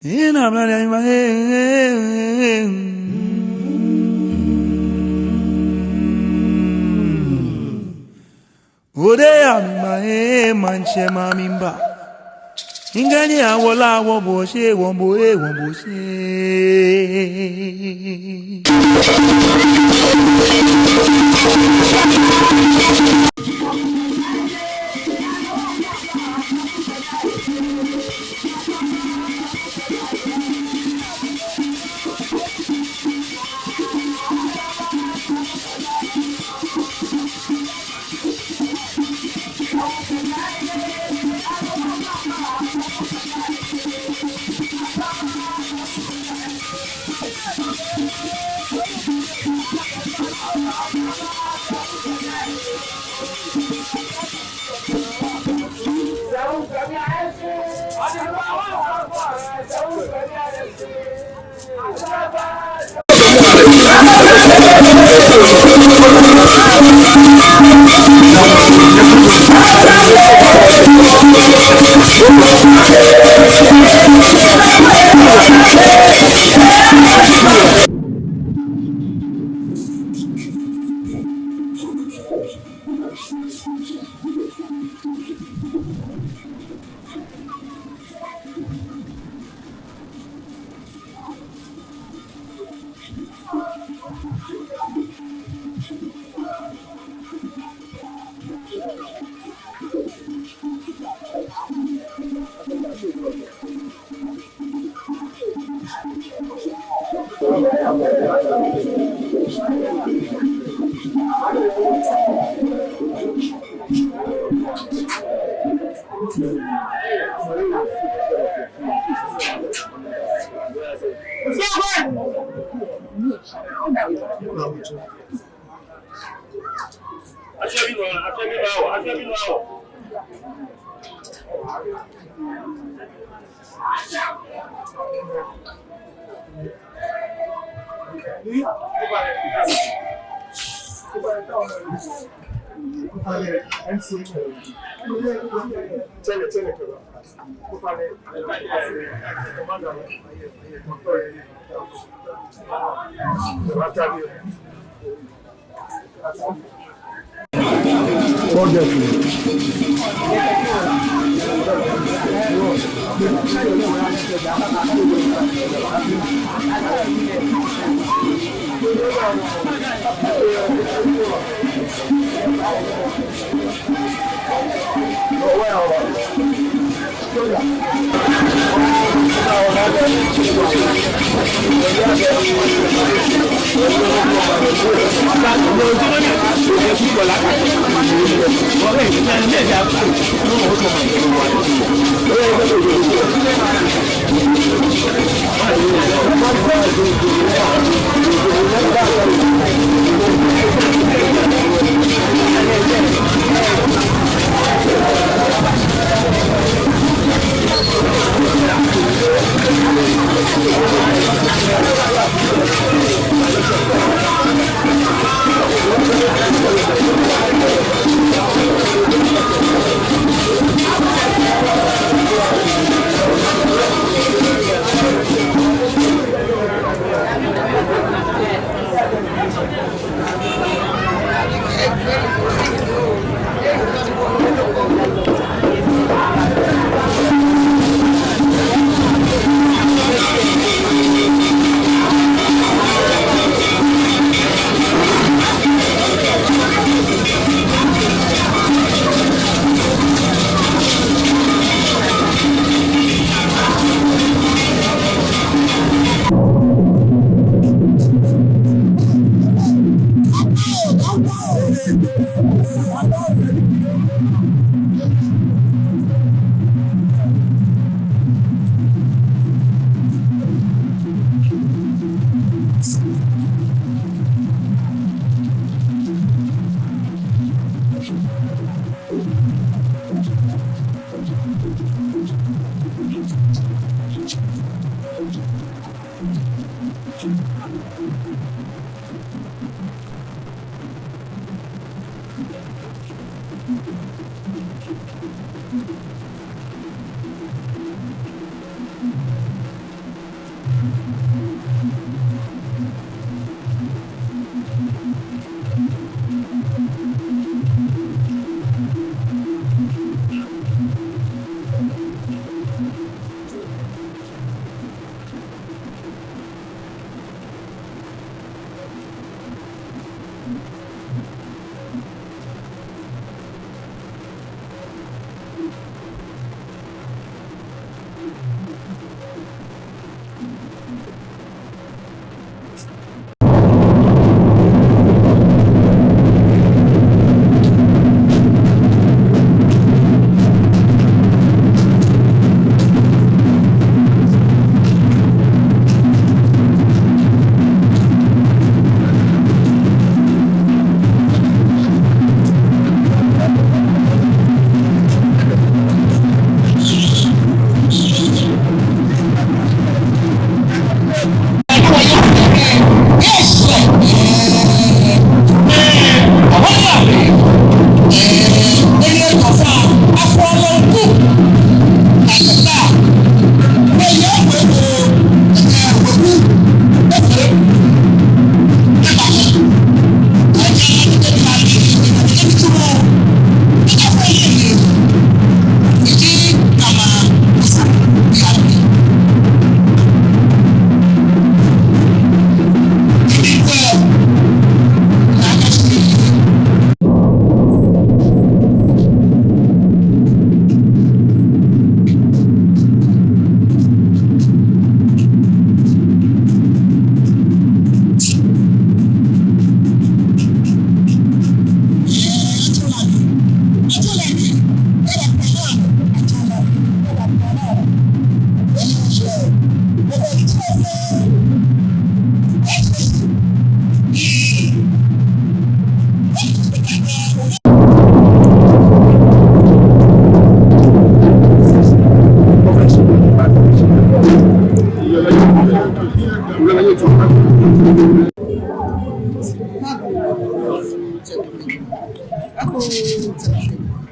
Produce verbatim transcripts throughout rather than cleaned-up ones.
Ina mla ya ima, eh, eh, eh. Ode ya mi ma, eh, maŋtsɛ ma mi mba. Ŋkɛɛ ni awo lɛ awo bo shi, wo bo, eh, wo bo shi.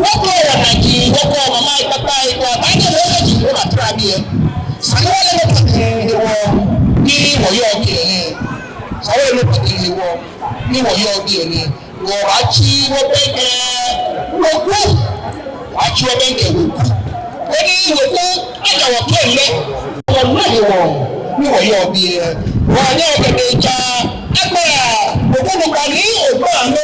Wɔkɔ wɔnaji, wɔkɔ mama kpakpa yi kɔ, baanyɛ lɛ sɛ ji wɔna tra biɛ. Sane wɔle nɔ pɔtɛɛ hewɔ ni wɔyɔɔ biɛ nɛɛ. Sane wɔle nɔ pɔtɛɛ hewɔ ni wɔyɔɔ biɛ nɛɛ. Wɔbaatsi wɔbɛŋkɛ weku. Wɔbaatsi wɔbɛŋkɛ weku. Koni weku ata wɔ kɛ lɛ. Wɔna hewɔ ni wɔyɔɔ biɛ. Wɔnyɛ kɛ be ja. Agbɛnɛ, weku nukpa ni okpa amɛ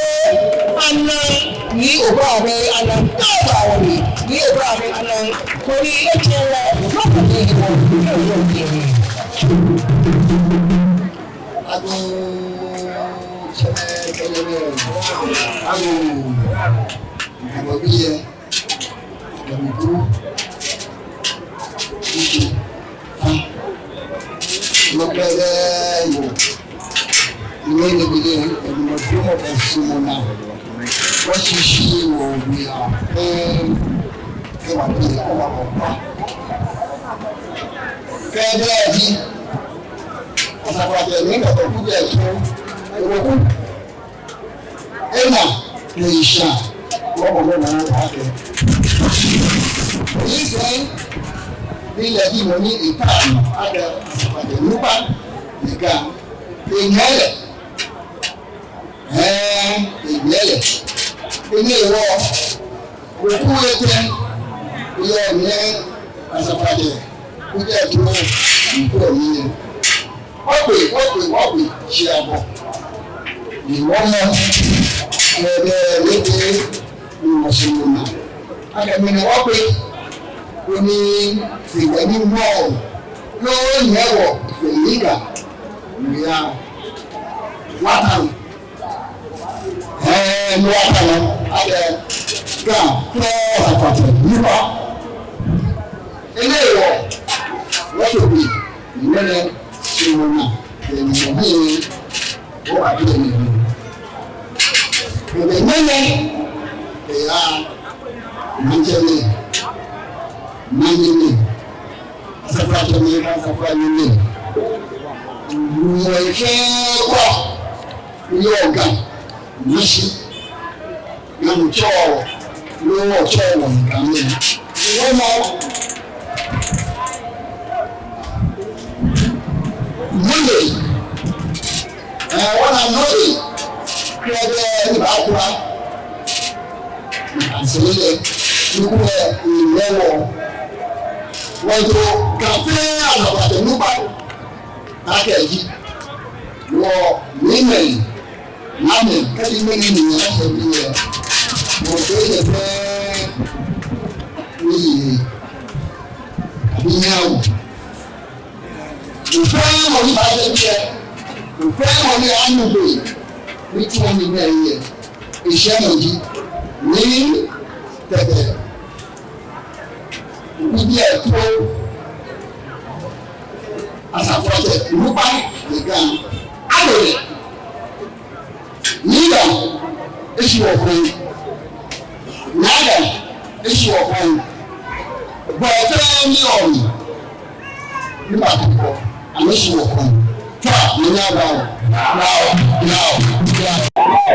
anaa, ni okpa amɛ anaa. Naa okpa wɔ ni, ni okpa amɛ anaa. Koni etsɛ wɔ, nɔ ko ni hewɔ ni wɔyɔɔ biɛ. Agoo, tsɛmɛi kɛ nyɛmɛi. Agoo. Agoo biɛ. Agoo ku. Ike. Fa. Mɔ kpɛlɛ yo. Ni ne bi de, ni mɔ du mɔ bɛ sumɔ naa. Wɔshishi wɔ biɛ. Ee. Kɛ wa biɛ, kɛ wa bɔ ba. Kɛ biɛ ji. Asafoiatsɛ ni kɛ ku biɛ so. Ewo ku. Ena, ni isha. Wɔ bɔ mɔ naa ba kɛ. Isɛ. Ni lɛ ji mɔ ni ita. Akɛ asafoiatsɛ nukpa. Ika. Enyɛ lɛ. Hɛɛ, egbele. Enɛ hewɔ, weku etɛ, eyɛ nɛɛ, Asafoiatsɛ, kɛji eto, ŋkɔ mi. Wɔkpe, wɔkpe, wɔkpe, shi abɔ. Ni wɔmɔ, ɛɛ, bɛ, lɛ, bɛ, ni wɔsumɔ naa. Akɛ mɛni wɔkpe, koni, sɛgbɛ ni mɔ, loo nyɛ wɔ, fɛɛ ni Ga, ni ya, wɔta. Ɛɛ, ni wɔta nɔ, akɛ, Ga, fɛɛ, Asafoiatsɛ, nipa. Enɛ hewɔ, wɔto bi, ni mɛni, sumɔ naa, ni mɔ, ni, wɔba bi, ni, ni, ni, ni, ni, eya, maŋtsɛmɛi, maŋnyɛmɛi, Asafoiatsɛmɛi, Asafoianyɛmɛi. Mɔ fɛɛ kwraa, yɔɔ Ga, mashi, Ga nɔ tsɔ, loo tsɔ wɔ Ga mli. Wɔmɔ. Mɔ lɛ. Ɛɛ, wɔna nɔ lɛ. Krɛdɛɛ ni baakura. Asɛɛ lɛ, ni kulɛ, ni lɛ wɔ. Wɔto Ga fɛɛ Asafoiatsɛ nukpa. Akɛ ji. Wɔmiimɛi. Namɛi, kɛji mɛni ni yɛ sɛɛ bi yɛ. Mɔ fɛɛ yɛ fɛɛ. Ni yɛ. Abi nyawo. Mɔ fɛɛ mɔ ni baaje biɛ, mɔ fɛɛ mɔ ni anu gbɛ, ni tsuɔ ni mɛi yɛ, eshɛ mɔ ji, ni tɛtɛ, ni biɛ to, Asafoiatsɛ, nukpa, ni Ga, alo yɛ. Nii Ga, eshi wɔ kɔŋ. Naa Ga, eshi wɔ kɔŋ. Bɔ fɛɛ ni yɔɔ mli. Ni mato kɔ, amɛshi wɔ kɔŋ. Tswa, mɛni aba o. Aba o, aba o, aba o.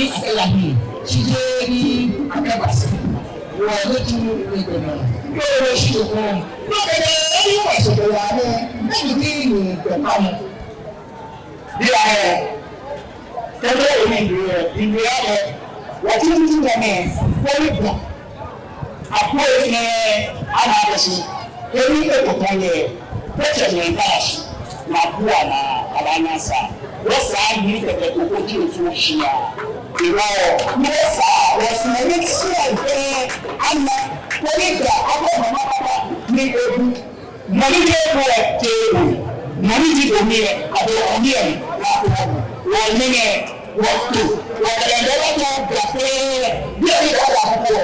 ni akɛla hiɛ, shi jeee ni akɛba sɛɛ. Wɔle tsu ni gbɛnaa. Yoo, wɔshi ko. Nɔ kɛkɛ ni wɔsɔɔ ko wa nɛ, ni ji ni gbɛkpamɔ. Bianɛ, kɛkɛ ni gbɛ, gbɛ ya lɛ, wɔtsuutsu nɛɛ, wɔle gbɛ. Akwɛɛ nɛɛ, ana akɛ shi, kɛ ni ekɔ kpɔŋ lɛ, kɛ tsɛ ni kala shi, ni abua naa, aba naa sa. Wɔsaa ni kɛkɛ ko ko ji otu shia. Ewɔ, ni wɔsaa, wɔsumɔ ni shia fɛɛ, ana, koni gbɛ, akɔ mama papa, ni ebu. Mɔ ni ji ebu lɛ, ji ebu. Mɔ ni ji omi lɛ, abo omi lɛ, ni ato. Wɔ nɛɛ, wɔto, wɔkɛlɛ lɛ wɔto gbɛ fɛɛ, biɛ ni gbɛ lɛ abuɔ.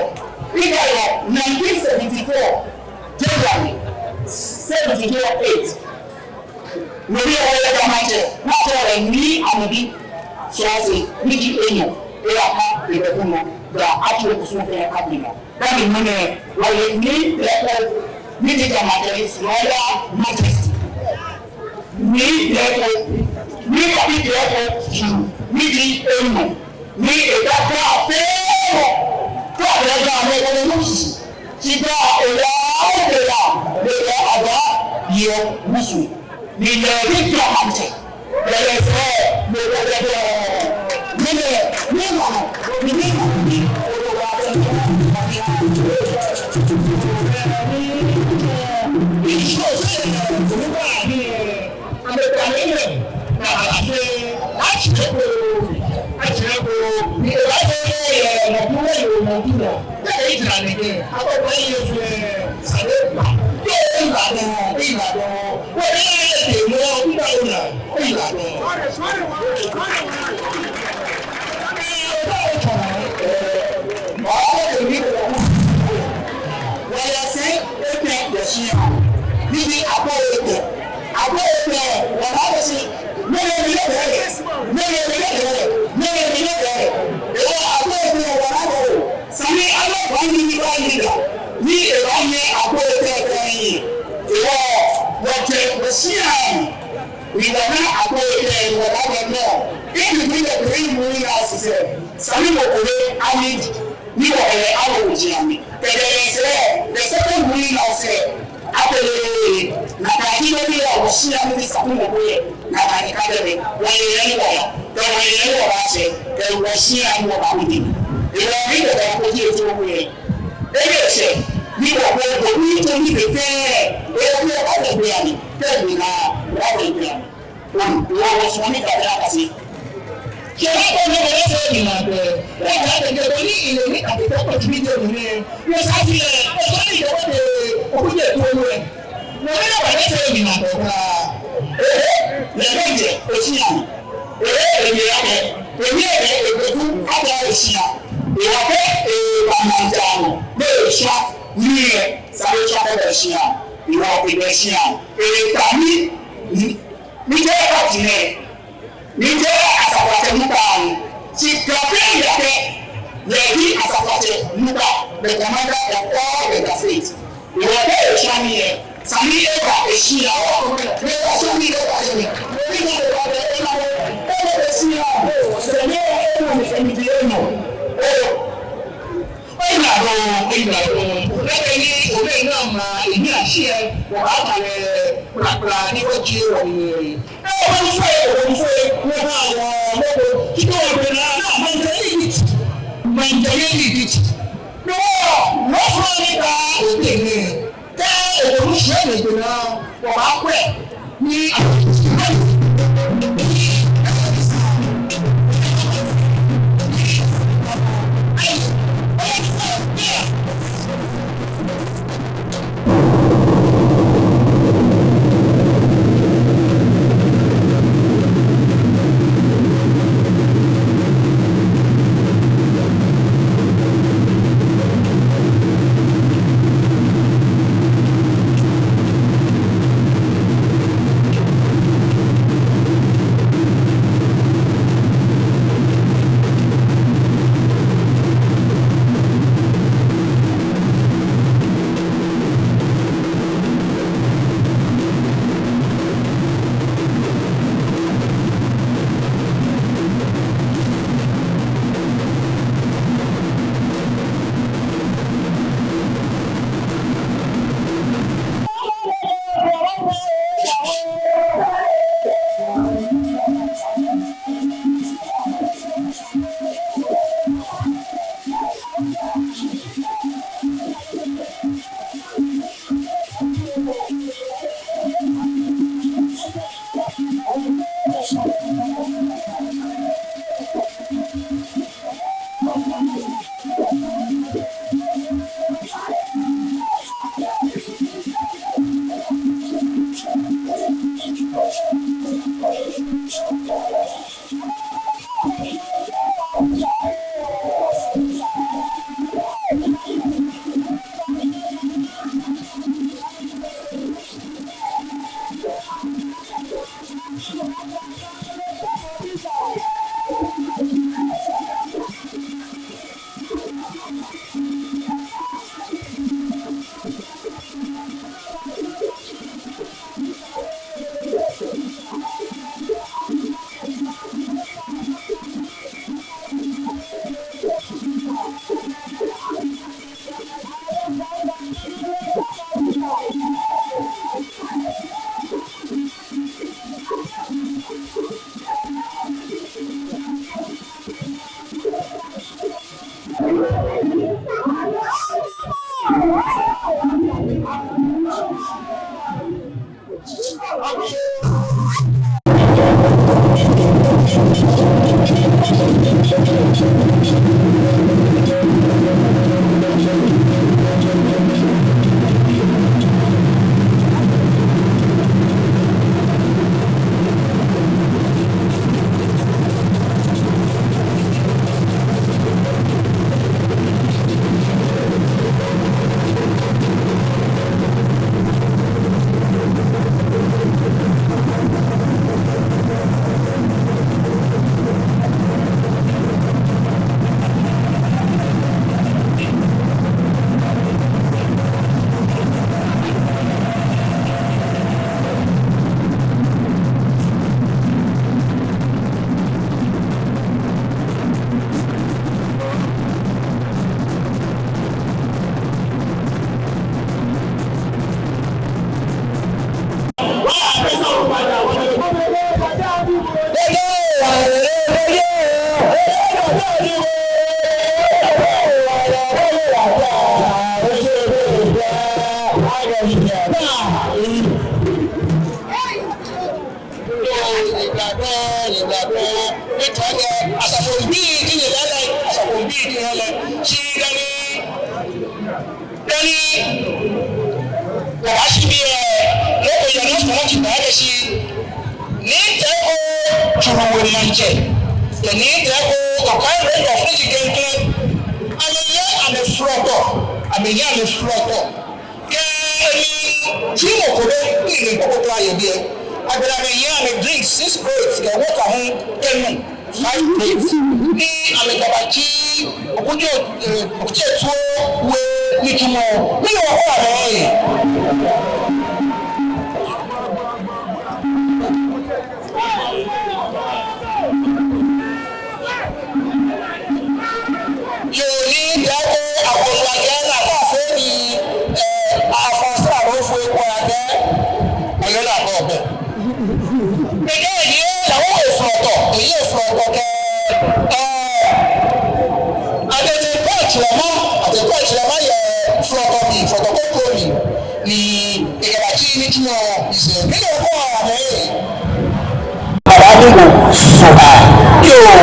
Ika yɔ, nineteen seventy-four, January, seventy-four eight. Nɔ ni wɔyɛ Ga Maŋtsɛ, wɔtsɛ lɛ Nii Amubi Sɔɔse, ni ji enyɔ, eyaka, ebɛ kunu, da atsu ekusum fɛɛ abi naa. Dani mɛnɛ, wɔle Nii Dɛko, ni ji Ga Maŋtsɛ, His Royal Majesty. Nii Dɛko, Nii Kabi Dɛko, ni ji enyɔ, ni eda Ga fɛɛ nɔ, Ga fɛɛ Ga mɛi kɔnɔ nusu, shi Ga ela, ela, ela aba, yɛ nusu. Ni lɛ ni Ga Maŋtsɛ. Lɛ lɛ sɛɛ, lɛ lɛ lɛ lɛ. Ni lɛ, ni lɛ, ni lɛ, ni lɛ. Wɔya sɛɛ etɛ yɛ shia. Ni ji Agbo Etɛ. Agbo Etɛ, wɔna akɛ shi, mɛni mɛni kɛɛ, mɛni mɛni kɛɛ, mɛni mɛni kɛɛ. Ewɔ Agbo Etɛ, wɔna akɛ shi, esa ni abɔ ni ni ba ni da. Ni eba ni Agbo Etɛ kɛɛ. Ewɔ, wɔjɛ, wɔshia. Ni wɔna Agbo Etɛ, wɔna wɔnɔ. Kɛ ni bi lɛ bi mu ni la sisɛ. Esa ni mɔ ko lɛ ani. Ni wɔkɛ lɛ awo ji ami. Kɛkɛ lɛ sɛɛ, lɛ sɛɛ ko mu ni la sɛɛ. Abele, nakai ji nɔ ni yɔɔ wɔshia ni sa ni wɔkɔ yɛ, nakai ni kã jɛmɛ, wɔyɛ ni wɔya, kɛ wɔyɛ ni wɔbashɛ, kɛ wɔshia ni wɔbawo ji. Ewɔ ni wɔkɔ ji eto wɔyɛ. Ebe shɛ, ni wɔkɔ, wɔkɔ ni to ni fɛfɛɛ, ewɔ ni wɔkɔ fɛɛ gbɛ ya ni, kɛ gbɛ naa, wɔkɔ fɛɛ gbɛ ya ni. Wɔn, wɔn, wɔsumɔ ni kafee akase. Kɛ wɔkɔ nɔ ko lɛ fɛɛ ni ma gbɛ. Wɔkɛ akɛ kɛ bɔ ni ile ni akɛ kɛ kɔ tumi jɛ mli nɛ. Wɔsa fi lɛ, wɔsumɔ ni kɛ wɔte, wɔkɔ jɛ to lɛ. Wɔn ni wɔkɔ lɛ fɛɛ ni ma gbɛ kwraa. Ee, lɛ mɛ jɛ, oshia. Ee, emi akɛ, emi akɛ, ebeku, akɛ oshia. Ewɔ kɛ, ee, ba ma ja nɔ, mɛ oshia, ni ɛ, sa oshia kɛ oshia. Ewɔ kɛ oshia. Ee, ta mi, ni Mijɛ oti nɛ, mijɛ Asafoatsɛ Nukpa, shi Gabriel Yate, lɛ ji Asafoatsɛ Nukpa, the commander of all the Ga State. Ewɔ kɛ oshia mi yɛ, sa ni eba oshia, mɛ oshia mi eba oshia mi. Mɛ ni mɔ eba bɛ ema bɛ, ema bɛ oshia, sɛ ni ema mi sɛ mi di eno. Oo. Oyiwaladɔŋŋ, oyiwaladɔŋŋ. Lɛ kɛ ni ole naa ma, ebi ashi ɛ, wɔbaakalɛ kplakpla ni wɔjie wɔhe. Ee, obaanu fɛɛ, obaanu fɛɛ, wɔbaa wɔ, wɔbɔ, kikɛ wɔbɛ naa, naa, maŋtsɛ ni ji, maŋtsɛ ni ji. Nɔ, nɔ fɔɔ ni ka, ote nɛ. Kɛ obaanu fɛɛ ni gbɛ naa, wɔbaakwɛ. Yiwaladɔŋŋ, yiwaladɔŋŋ. Ni tsɔɔ akɛ asafoŋbii ji nyɛ lɛɛlɛŋ, asafoŋbii ji nyɛ lɛɛlɛŋ. Shi dani, dani wɔbaashi biɛ, nɔ ko yɛ nɔ ko mɔ ti ba kɛ shi. Nii Tɛko Tsuruwe Maŋtsɛ, kɛ Nii Tɛko Okai Randolph ni ji klɛŋklɛŋ. Amɛyɛ amɛflɔtɔ, amɛyɛ amɛflɔtɔ. Kɛ emli tsuimɔ ko bɛ, ni mɔ ko kwraa yɛ biɛ. Agbɛnɛ amɛyɛ amɛ drinks six crates kɛ water hu kɛ nu five crates. Ni amɛkɛbatsi Okudze, eh, Okudzeto We nitsumɔ. Mɛni wɔkɛɔ amɛ yɛ? Yoo, Nii Tɛko Agbɔnlua kɛ naa kɔ fee ni, eh, afɔ sra lɔ fue ko ya kɛ. Ole na kɔ bɛ. Ekɛɛ eyɛ lɛ, eflɔtɔ, eyɛ eflɔtɔ kɛ, eh, atete pɔtsi lɛ ma, atete pɔtsi lɛ ma yɛ flɔtɔ mli, flɔtɔ ko ko mli. Ni ekɛbatsi nitsumɔ ni sɛɛ. Mɛni wɔkɛɔ amɛ yɛ? Baba Nuŋtsɔ, ah, yoo,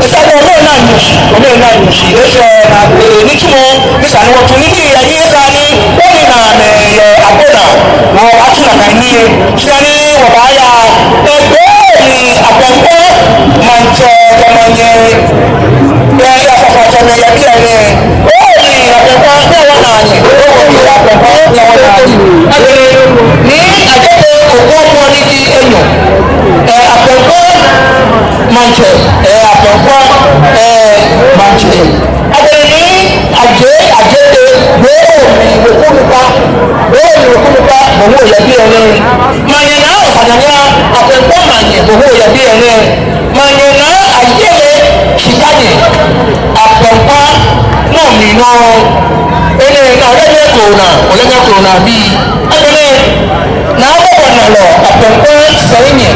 esa akɛ ole naa nyɛ shi, ole naa nyɛ shi, esa akɛ, eh, nitsumɔ, esa ni wɔtsu nii ni yɛ ni esa ni, wɔmiina amɛ, eh, Agbɔnlua, wɔbaatsu nakai nii, shi dani wɔbaaya, eh, be ni Aplɛnkɔ Maŋtsɛ kɛ Manyɛ, eh, yɛ Asafoatsɛmɛi yɛ biɛ nɛɛ, eh, ni Aplɛnkɔ, nyɛ wɔna nyɛ, eh, wɔbi Aplɛnkɔ, nyɛ wɔna nyɛ. Agbɛnɛ, Nii Adjetey Okoe Oprah ni ji enyɔ. Eh, Aplɛnkɔ Maŋtsɛ, eh, Aplɛnkɔ, eh, Maŋtsɛ. Agbɛnɛ Nii Adjei Adjetey, bo hu omi weku nukpa, bo hu omi weku nukpa, bo hu oyɛ biɛ nɛɛ. Manyɛ Naa Ofanyanyra, Aplɛnkɔ Manyɛ, bo hu oyɛ biɛ nɛɛ. Manyɛ Naa Ayele Shikanyɛ, Aplɛnkɔ nɔ mli nɔ. Enɛ naa, ole nɛɛ ko naa, ole nɛɛ ko naa bi. Agbɛnɛ Naa Mɔbɔnalɔ, Aplɛnkɔ Sɛinyɛ.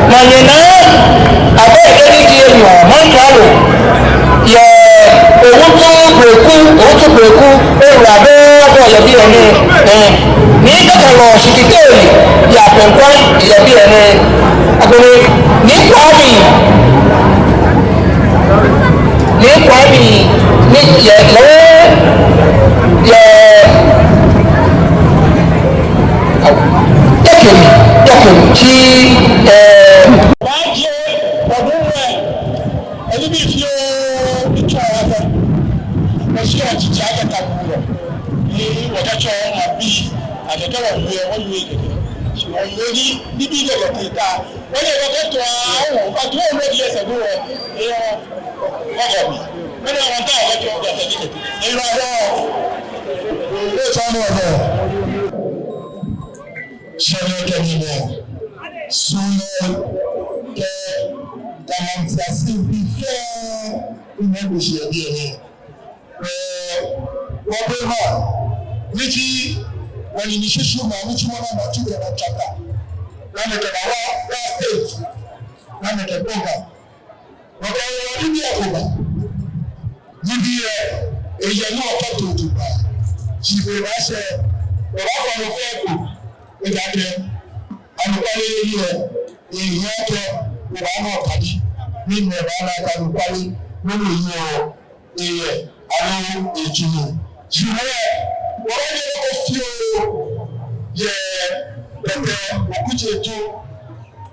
Manyɛ Naa Abɛi Kedi Dienyo, Mɔntralo. Yɛ Owutu Breku, Owutu Breku, ewula bɛ abɔ yɛ biɛ nɛɛ. Eh, Nii Kakalɔ Shikitele, yɛ Aplɛnkɔ, yɛ biɛ nɛɛ. Agbɛnɛ, Nii Kwami. Nii Kwami, ni yɛ, yɛ, yɛ, Tɛkɛmi, Tɛkɛmi, shi, eh, Baaje, Bɔbumɛ, enibii fioo, ni tsɔɔ akɛ, wɔshi wɔtsitsi akɛ tabu lɔ. Ni wɔkɛtsɔ maŋbii, akɛ kɛ wɔwie, wɔwie kɛkɛ. Shi wɔwie ni, nibii kɛkɛ tee ta. Wɔnyɛ wɔkɛto awo, ato awo lɛ di esa ko wɔ. Eyɔ, wɔkɔ bi. Mɛni wɔta wɔkɛto, wɔkɛto ni. Eyɔ lɔ. Etsɔ nɔ lɔ. Shɛlɛ kɛ ni mɔ. Sulɛ kɛ Ga Maŋtiase bii fɛɛ, ni mɔ ko shi yɛ biɛ nɛɛ. Eh, wɔbɛ ma, ni ji, wɔnii ni shishi ma, ni ji mɔ na ma tu kɛ na chapter. Ni amɛkɛ na wa, wa state. Ni amɛkɛ gbɔ ba. Wɔkɛ wɔ nibii eko ba. Nibii ɛ, eyɛ ni wɔkɛto tu ba. Shi be ba shɛ, wɔbaafɔ nɔ fɛɛ ko. Ejaakɛ, anɔkwale lɛ, eyɛ kɛ, wɔbaana okadi. Ni mɛi baana akɛ anɔkwale, nɔ ni yɔɔ. Eyɛ, aloo etsuɔ. Shi wɔ, wɔbaanyɛ nɔ ko fioo yɛ Tɛtɛ Okudzeto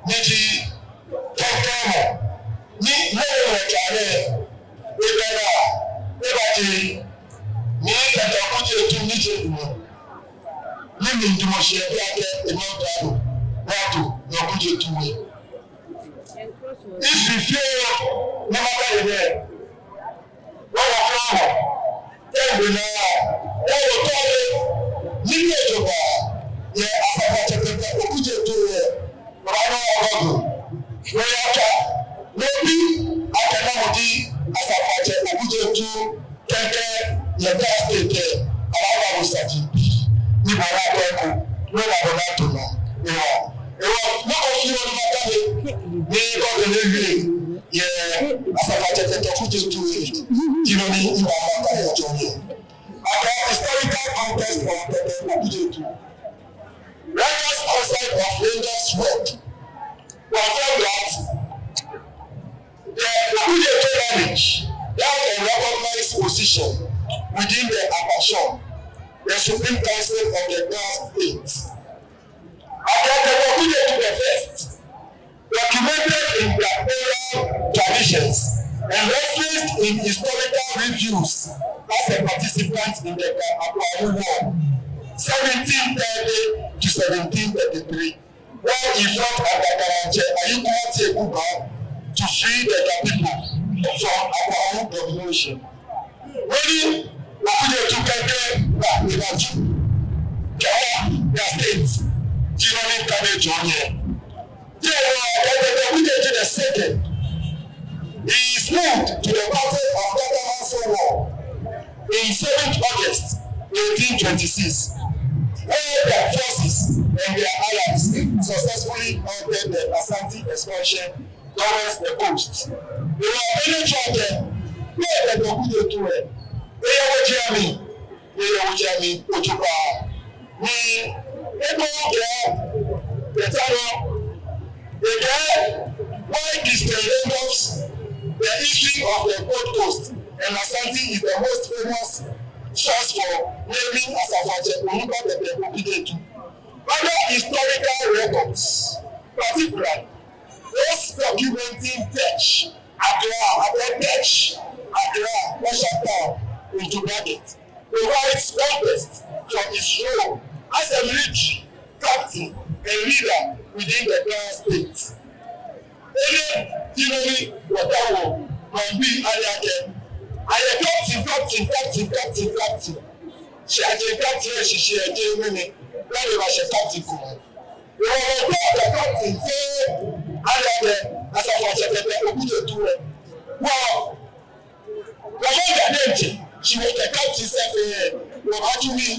ni ji klɛŋklɛŋ mɔ, ni mɔ ni wɔtsa lɛ, ebɛ naa, ebaje, ni Tɛtɛ Okudzeto ni ji enyɔ. Ni mi ŋdamɔ shi yɛ biɛ akɛ, emɔ ta do, wɔto, yɛ Okudzeto We. Isi fioo, ni mata yɛ biɛ. Wɔwɔ flamɔ, tɛŋgbɛ naa, wɔwɔ tɔle, nibii ejogbaŋŋ, yɛ Asafoatsɛ Tɛtɛ Okudzeto We, wɔbaana wɔgɔgu, wɔyatsa, wɔbi, akɛ namɔ ji Asafoatsɛ Okudzeto, kɛkɛ, yɛ Ga State, abaana wɔ saji bii, ni bɔ naa kɔkɔ, ni wɔbaana tona, ewɔ, ewɔ, nɔ ko fioo ni mata yɛ, ni kɔkɔ lɛ wie. Yɛ Asafoatsɛ Tɛtɛ Okudzeto We, ji nɔ ni mibaa maka yɛ jɔɔ nɛɛ. Akɛ historical context of Tɛtɛ Okudzeto. Rangers outside of Rangers Road. Confirm that the Okudzeto lineage held a recognized position within the Apashon, the Supreme Council of the Ga State. Ateetee Okudzeto the first, documented in their oral traditions and referenced in historical reviews as a participant in the Ga Akwahu War, seventeen thirty to seventeen thirty-three, where he fought under Ga Maŋtsɛ Ayi Kwei Ateku Baah to free the Ga people from Akwahu domination. Wani Okudzeto kɛkɛ ba Ga Ju, kɛha Ga State, ji nɔ ni kane jɔ nyɛ. Then, uh, Ateetee Okudzeto the second, he is moved to the Battle of Katamanso War in seventh August eighteen twenty-six, where their forces and their allies successfully halted the Asante expansion towards the coast. Ewa ene chɔke, be Ateetee Okudzeto e, eye woji amli, eye woji amli ojogbaŋŋ. Ni eko kɛ, kɛtsa nɔ, ekɛɛ, why Christian Lagos, the history of the Gold Coast and Asante is the most famous source for naming Asafoatsɛ Onukpa Ateetee Okudzeto. Other historical records, particularly those documenting Tesh, Accra, Accra Tesh, Accra, Marshall Town, into bracket, provides context for his role as a military captain and leader within the Ga State. Enɛ ji nɔ ni wɔtaoɔ maŋbii ale akɛ, ayɛ captain, captain, captain, captain, captain. Shi ajɛ captain lɛ shishi, ajɛ mɛni, ni ebashɛ captain ko. Wɔtaoɔ akɛ captain fɛɛ ale akɛ Asafoatsɛ Ateetee Okudzeto lɛ, wɔ, wɔmɔ ga dɛŋ tsɛ, shi wɔkɛ captain sɛɛ fɛɛ, wɔbaatsu nii.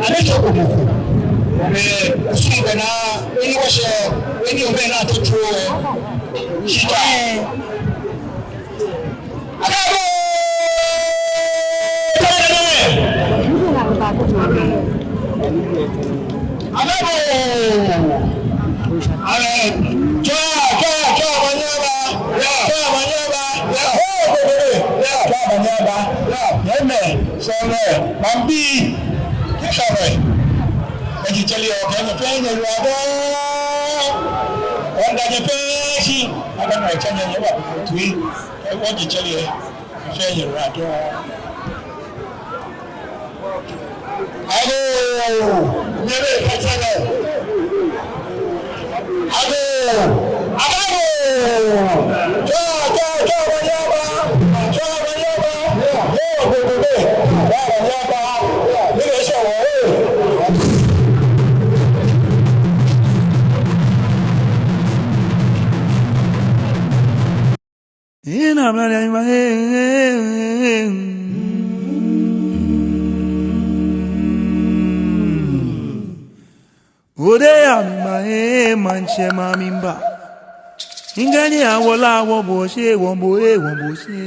Ani tsɔ koko. Ɛɛ, kusum bɛ naa, eni wɔshɛ, eni obɛ naa tɔtɔ. Shita. Agoo! Tɛlɛ, tɛlɛ. Agoo! Amen. Tswa, tswa, tswa, manyaba. Tswa, manyaba. Ee, bebebe. Tswa, manyaba. Amen. Sɔɔmɔ, maŋbii. Kɛsha bɛ. Eji tsɛli o, kɛ nyɛ fɛɛ nyɛyiwaladɔŋŋ. Wɔmiida nyɛ fɛɛ shi. Ada mɔ tsɛ nyɛ nyɛ wa tui. Ewo ji tsɛli e. Fɛɛ nyɛyiwaladɔŋŋ. Agoo! Nyɛle kɛtsɛ lɛ. Agoo! Agoo! Tswa, tswa, tswa, manyaba! Tswa, manyaba! Yoo, bebebe! Tswa, manyaba! Nyɛle shɔ wɔ, ee! Ina mlani ayi ma, eh, eh, eh, eh. Ode ya mi ma, eh, maŋtsɛ ma mi mba. Ngani awola wo bo she, wo bo, eh, wo bo she.